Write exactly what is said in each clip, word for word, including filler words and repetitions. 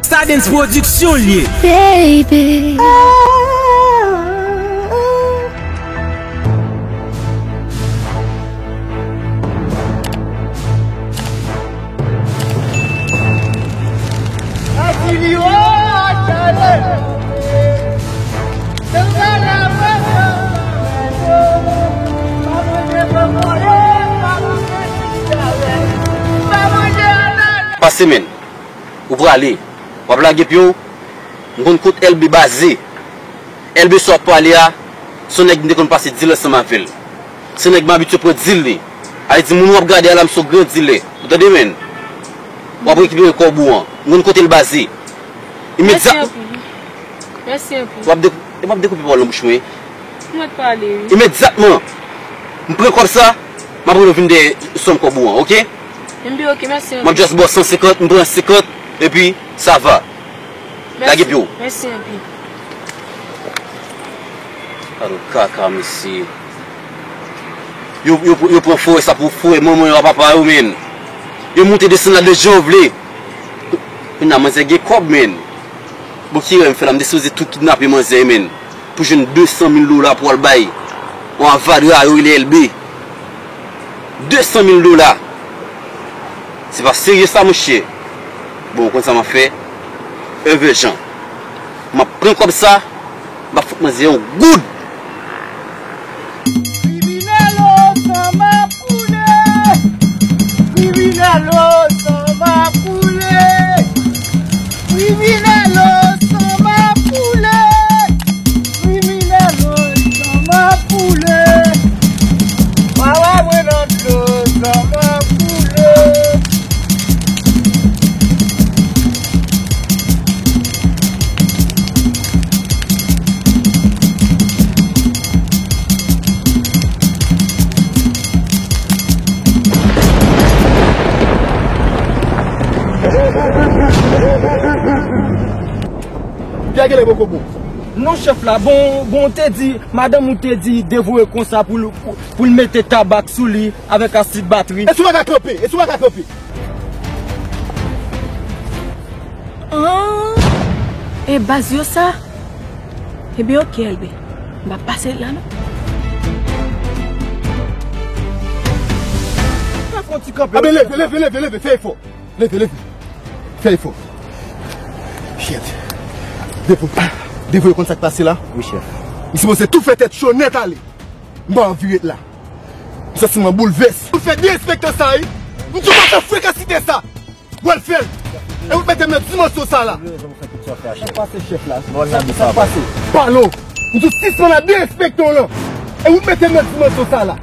Sa Dance Production l ye. Baby. Pase, menn. Ou prale. W ap lage pye w. M konn kot L B baze. L B sa w ap pale a, se yon nèg m te konn pase dil ansanm avè l. Se yon nèg m abitye pran dil li. Ale di moun w ap gade a la, m se yon gran dilè. Ou tande, menn? W ap rekipere kòb ou an. M konn kote l baze. Imedyat. Mèsi anpil. Mèsi anpil. W ap de-, w ap dekoupe pawòl nan bouch mwen. Ou mèt pale, wi. Imedyatman, m pran kòb sa, m ap rele w vin dèyè sòm kòb ou an, oke? Enben, oke, mèsi anpil. M ap just ba w san senkant, m pran senkant, epi sa va. Mèsi. Lage pye w. Mèsi anpil. Gade kaka, mesye. Yo, yo, yo pran frè sa pou frè manman yo ak papa yo, menn. Yo monte desann la de jan yo vle. Kounye a manzè gen kòb, menn. Bon, ki erè m fè la, m te sipoze tou kidnape manzè, menn. Pou jwenn de san mil dola pou al bay yon avadra yo rele L B. De san mil dola. Se pa serye sa, monchè. Bon, ou konn sa m ap fè? Èvè Jan. M ap pran kòb sa, m ap fout manzè yon goud. Kriminèl o, sa m ap koule. Kriminèl o, sa m ap koule. Kriminèl o, sa m ap koule. Kriminèl o, sa m ap koule. Wawa mwen nan dlo, sa m ap koule. Pyè genlè poko bon. Non, chèf la, bon, bon, te di, madanm ou te di devoye konsa pou l, pou, pou l mete tabak sou li avèk asid batri. E si w pa ka kanpe? E si w pa ka kanpe? Ah, e baz yo sa? Ebyen, oke, L B. M p ap pase la, non. Pa fè yon ti kanpe. Abe, leve, leve, leve, leve, fè efò. Leve, leve. Fè efò. Shit. Devo-, Devoye konn sa k pase la? Wi, chèf. Li sipoze tou fè tèt cho nèt ale. M pa anvi ret la. M santi m an boulvès. Ou fè de enspektè sa, wi. M di w pa fè frekasite sa. W al fè l. E ou mete m nan dimansyon sa la. Sa k pase, chèf la? Sa k pase? Pale w. M di w sispann a de enspektè w lan. E ou mete m nan dimansyon sa la.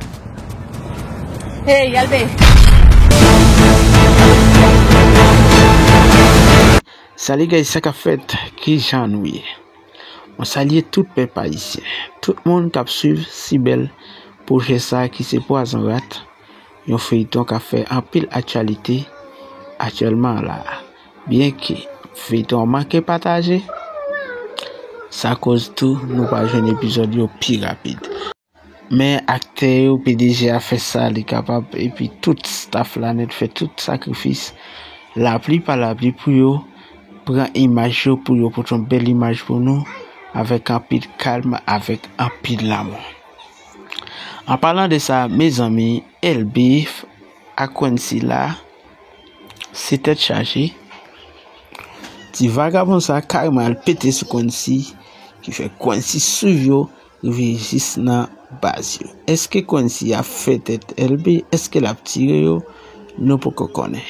Hey, L B. Salut guys, sa k ap fèt? Kijan nou ye? Mwen salye tout pèp ayisyen, tout moun k ap swiv si bèl pwojè sa ki se Pwazon Rat, yon feyton k ap fè anpil aktyalite aktyèlman la. Byenke feyton an manke pataje, sa koz tou nou pa jwenn epizòd yo pi rapid. Men aktè yo, P D G a fè sa li kapab, epi tout staff la nèt fè tout sakrifis, lapli pa lapli, pou yo pran imaj yo, pou yo pote yon bèl imaj pou nou, avèk anpil kalm, avèk anpil lanmou. An palan de sa, mezanmi, L B ak Quency la, se tèt chaje. Ti vagabon sa kareman al pete sou Quency, ki fè Quency swiv yo, rive jis nan baz yo. Èske Quency ap fè tèt L B? Èske l ap tire yo? Nou poko konnen.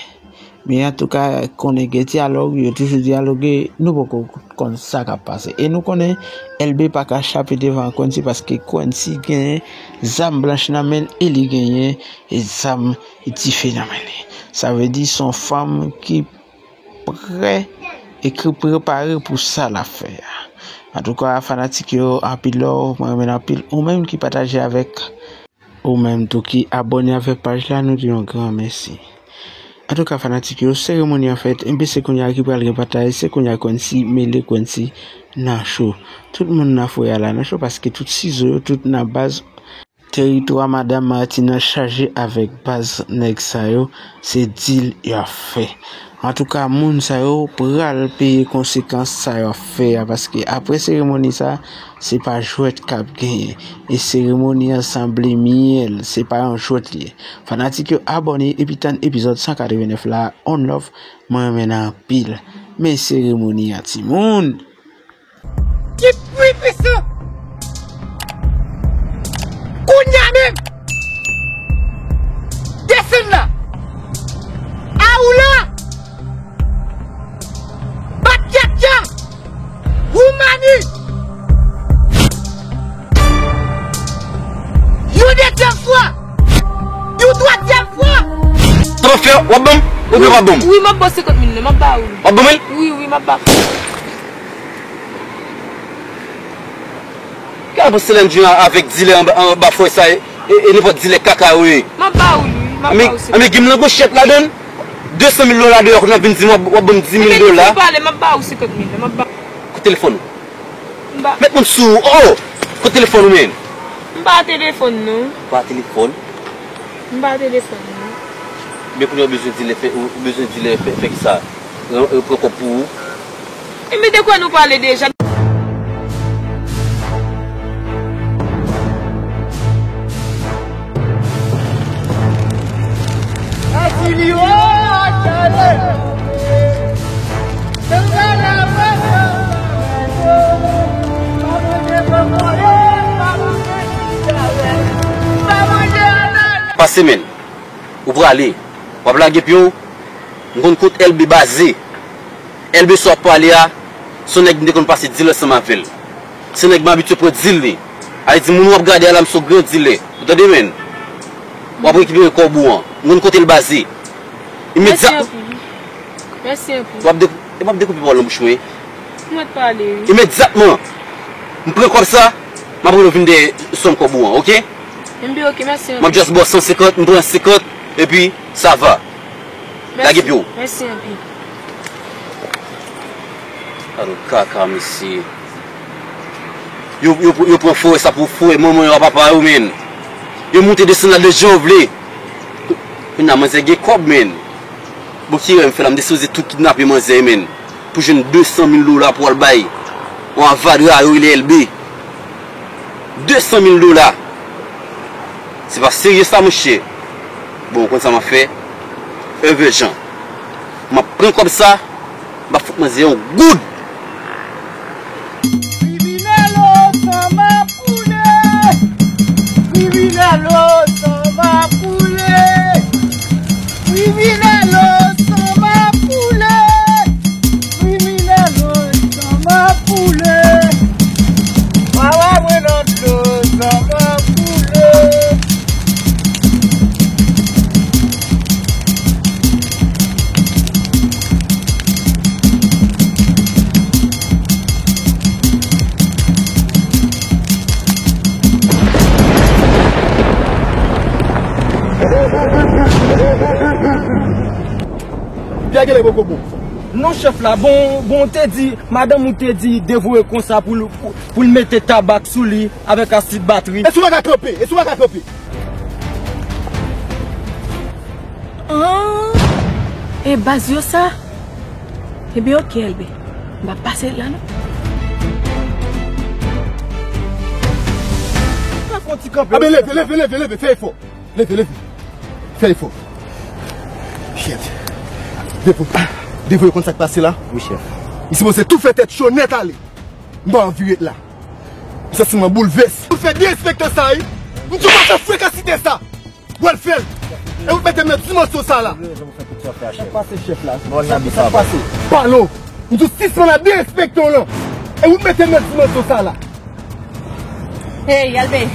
Men antouka, konnen gen dyalòg, yo toujou dyaloge, nou poko konn sa k ap pase. E nou konnen L B pa ka chape devan Quency, paske Quency gen zam blanch nan men l e li genyen zam dife nan men li. Sa vle di se yon fanm ki prè e ki prepare pou sa l ap fè a. Antouka, fanatik yo, anpil love, mwen renmen n anpil. Ou menm ki pataje avèk, ou menm tou ki abòne avèk paj la, nou di yon gran mèsi. Antouka, fanatik yo, seremoni an fèt, enben se kounye a ki pral gen batay, se kounye a Quency mele Quency nan cho. Tout moun nan foyer a la nan cho paske tout sizo yo, tout nan baz. Teritwa madanm Martine an chaje avèk baz nèg sa yo, se dil y ap fè. Antouka, moun sa yo pral peye konsekans sa yo ap fè a, paske apre seremoni sa, se pa jwèt k ap genyen. E seremoni an sanble myèl, se pa yon jwèt li ye. Fanatik yo, abòne epi tann epizòd san katrevennnèf la, on love, mwen renmen l anpil. Men seremoni an, timoun! Ki pwipisan! Kounye a menm! Desann la! Awoula! Batjatja! Woumani! Yon dezyèm fwa! Yon twazyèm fwa! Sa w ap fè? W ap ban m? Oubyen w p ap ban m? Wi, m ap ba w senkant mil la, m ap ba ou li. W ap ban mwen l? Wi, wi, m ap ba. Gade bon Celine Dion avèk dilè anba, anba fòy sa, e, e, e nenpòt dilè kaka yo ye. M ap ba ou li, wi, m ap ba ou senkant mil. Anben, gade m nan gwo chèk ladann, de san mil dola deyò, kounye a w ap vin di m w ap, w ap ban m dis mil dola. Anben, depi w pale, m ap ba ou senkant mil la, m ap ba. Kote telefòn ou? M pa. Mèt moun sou ou, oh! Kote telefòn ou menm? M pa telefòn, non. Pa telefòn? M pa telefòn, non. Men kounye a w bezwen dilè fè, ou bezwen dilè fè, fè kisa? Ren-, repran kòb pou ou? Enben, de kwa nou pale deja? Pase, men. Ou prale. W ap lage pye w. M konn kot L B baze. L B sa w ap pale a, se yon nèg m te konn pase dil ansanm avè l. Se nèg m abitye pran dil li. A vle di, moun w ap gade a la, m se yon gran dilè. Ou tande, men? W ap rekipere kòb ou an. M konn kote l baze. Imedyat- Mèsi anpil. Mèsi anpil. W ap de-, e m ap dekoupe pawòl nan bouch mwen. Mwen t pale, wi. Imedyatman, m pran kòb sa, m ap rele w vin dèyè sòm kòb ou an, oke? Enben, oke, mèsi anpil. M ap just ba w san senkant, m pran senkant, epi sa va. Mèsi. Lage pye w. Mèsi anpil. Gade kaka, mesye. Yo, yo, yo pran frè sa pou frè manman yo a papa yo, men. Yo monte desann la de jan yo vle. Kounye a, manzè gen kòb, men. Bon, ki erè m fè la? M te sipoze tou kidnape manzè, men. Pou jwenn de san mil dola pou al bay yon avadra yo rele L B. De san mil dola. Se pa serye sa, monchè. Bon, ou konn sa m ap fè? Evè jan. M ap pran kòb sa, m ap fout manzè yon goud. Kriminèl o, san m ap koule. Kriminèl o, san m ap koule. Kriminèl o, san m ap koule. Kriminèl o, san m ap koule. Wawa mwen nan dlo, san m ap koule. Pyè genlè poko bon. Non, chèf la, bon, bon, te di, madanm ou te di devoye konsa pou l, pou, pou l mete tabak sou li avèk asid batri. E si w pa ka kanpe? E si w pa ka kanpe? Ah, e baz yo sa? Ebyen, oke, L B. M p ap pase la, non. Pa fè yon ti kanpe. Anben, leve, leve, leve, leve, fè efò. Leve, leve. Fè efò. Shit. Devo-, devoye konn sa k pase la? Wi, chèf. Li sipoze tou fè tèt cho nèt ale. M pa anvi ret la. M santi m an boulvès. Ou fè derespektan sa, wi. M di w pa fè frekasite sa. W al fè l. E ou mete m nan dimansyon sa la. Sa k pase, chèf la? Sa k pase? Pale w. M di w sispann a derespekte w lan. E ou mete m nan dimansyon sa la. Hey, L B.